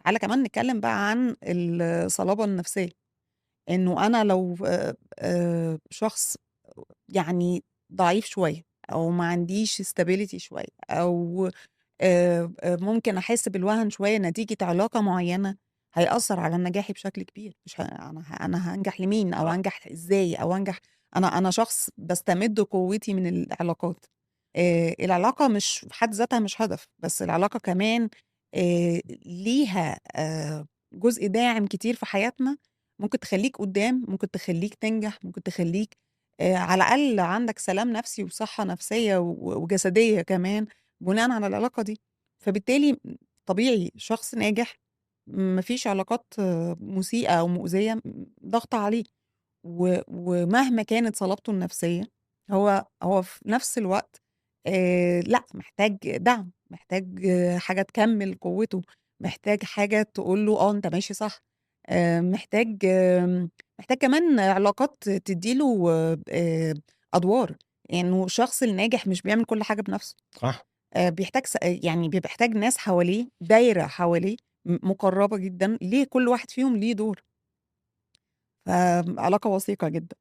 تعالَ كمان نتكلم بقى عن الصلابة النفسية، إنه أنا لو شخص يعني ضعيف شوية أو ما عنديش stability شوية أو ممكن أحس بالوهن شوية نتيجة علاقة معينة، هيأثّر على نجاحي بشكل كبير. مش ه أنا ه أنا هانجح لمين أو هانجح إزاي أو هانجح، أنا شخص باستمد قوتي من العلاقات. العلاقة مش في حد ذاتها مش هدف، بس العلاقة كمان ليها جزء داعم كتير في حياتنا، ممكن تخلّيك قدّام، ممكن تخلّيك تنجح، ممكن تخلّيك على الأقل عندك سلام نفسي وصحة نفسية وجسدية كمان بناءً على العلاقة دي. فبالتالي طبيعي شخص ناجح ما فيش علاقات مسيئة أو مؤذية ضاغطة عليه، ومهما كانت صلابته النفسية هو في نفس الوقت لأ، محتاج دعم، محتاج حاجة تكمّل قوته، محتاج حاجة تقول له آه أنت ماشي صح، محتاج كمان علاقات تدّي له أدوار، إنه الشخص الناجح مش بيعمل كل حاجة بنفسه. بيحتاج يعني بيبقى محتاج ناس حواليه، دايرة حواليه مقربة جدًا، ليه كل واحد فيهم ليه دور. فعلاقة وثيقة جدًا.